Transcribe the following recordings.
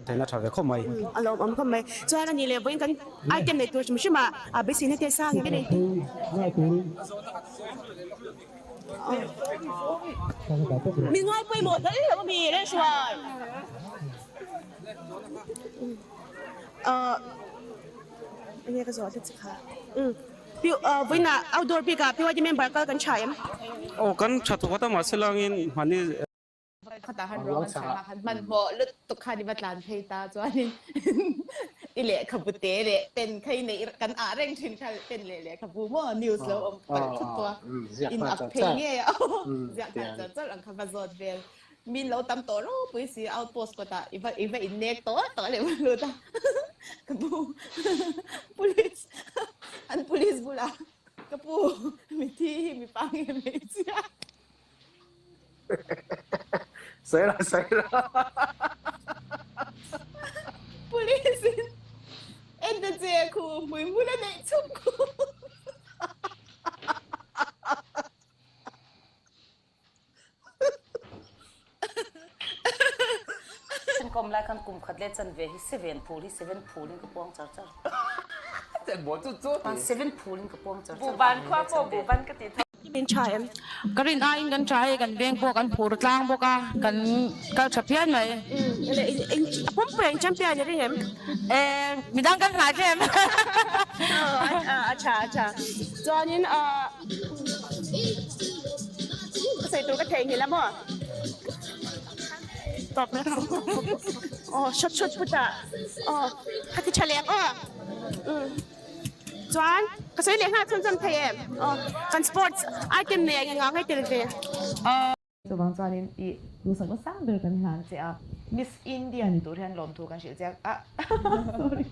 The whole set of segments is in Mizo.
theihna tha ve khawp mai. A lawmawm khawp mai. Chuan a nih leh vawiin kan item nei tur hrim hrim ah a beiseina te sang em ni? Min ngai pawimawh hle lo ami Rehruai? Enge ka zawh hlek che kha? Pi vawiinah outdoor bikah PYD member kal kan tha em? Aw kan tha thawk a ta mahse langin hmani. Khatah han ruang an chhar han hmanhmawh lutuk khan i va tlan phei ta chuanin i lehkhabu te leh pen kha i neih kan ah reng thin kha pen leh lehkhabu maw news lo awm palh thut tawh a in up phei ngei a ziah nghal char char ang kha va zawt vel min lo tam tawh ropui si outpost kawtah i va i va innek tawh tawh leh va lut a ka pu police an police bulah ka pu mithi hi mipa nge hmeichhia. Sawi la, sawi la. Police in en ta che khu hmui hmun a neih chhup khu. Kom lai khan kum khat le chanve hi seven phul hi seven phul in ka puang char char. Seven phul in ka puang char char. Buhban khua pawh buhban ka ti tho. Min tha em? Ka rin aiin kan tha hei kan veng pawh kan phur tlang bawk a, kan kal tha phian mai. A pumpui ang champion i ring em? E, midang kan hnai em. A tha a tha. Chuanin ka sawi tur ka theihnghilh a maw? Tawp mai ang. Aw shot shot put ah. Aw ka ti tha leh ang aw. Chuan ka sawi leh nghal chhunzawm thei em? Aw, kan sports item nei ang enga ngai tel ve. Chuvang chuanin i duhsakna sang ber kan hlan che a, Miss India ni tur hian lawmthu kan hrilh che a, sorry.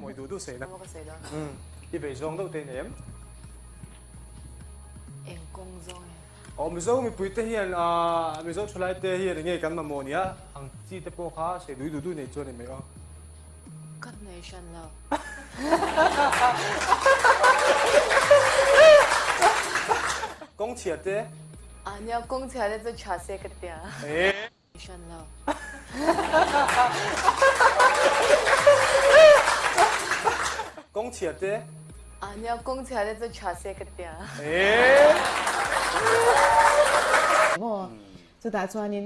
Mawi duh duh sawi la. I vei zawng deuh te i nei em? Eng kawng zawng em? Aw Mizo mipui te hian Mizo thalai te hian enge kan mamawh nia ang chi te pawh kha sawi dui duh duh nei chuan i mai aw. Ka nei hran lo. Kawng chhia te. A nia kawng chhia te chu tha se ka tia. Hran lo. Kawng chhia te. A nia kawng chhia te chu tha se ka tia. Maw chutah chuanin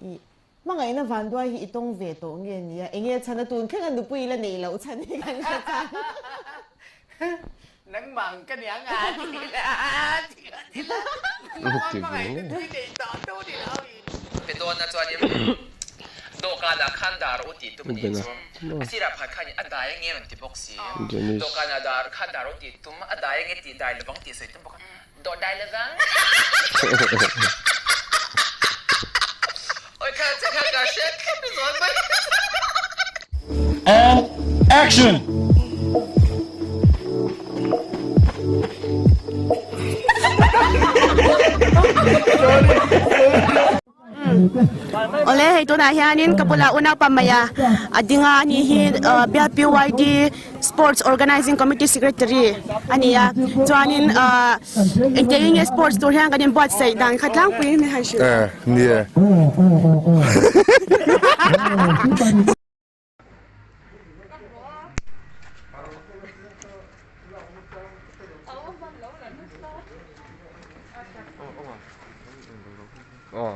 i hmangaihna vanduai hi i tawng ve tawh nge nia enge chhan a tun thleng a nupui la neih loh chhan hi kan hre chang. Nangmah ang ka nia nga ti la ti la ti la hmangaihna tui nei tawh tu ni lo i. Pe dawn na chuanin dawhkan ah khan dar u tih tum nih chu a sirah pakhat khan a dai ange rawn ti bawk si dawhkan ah dar khan dar u tih tum a dai ange tih dai lovang tih sawi tum bawk a dawh dai lovang oi kha che kha ka hriat kher zawn mai. And action! Awle hei tunah hianin ka bulah unaupa mai a a ding a ani hi bial PYD sports organizing committee secretary a ni a chuanin ahh engtiang in nge sports tur hian kan inbuatsaih dan kha tlangpui in min han hrilh. Eh nia. Aw.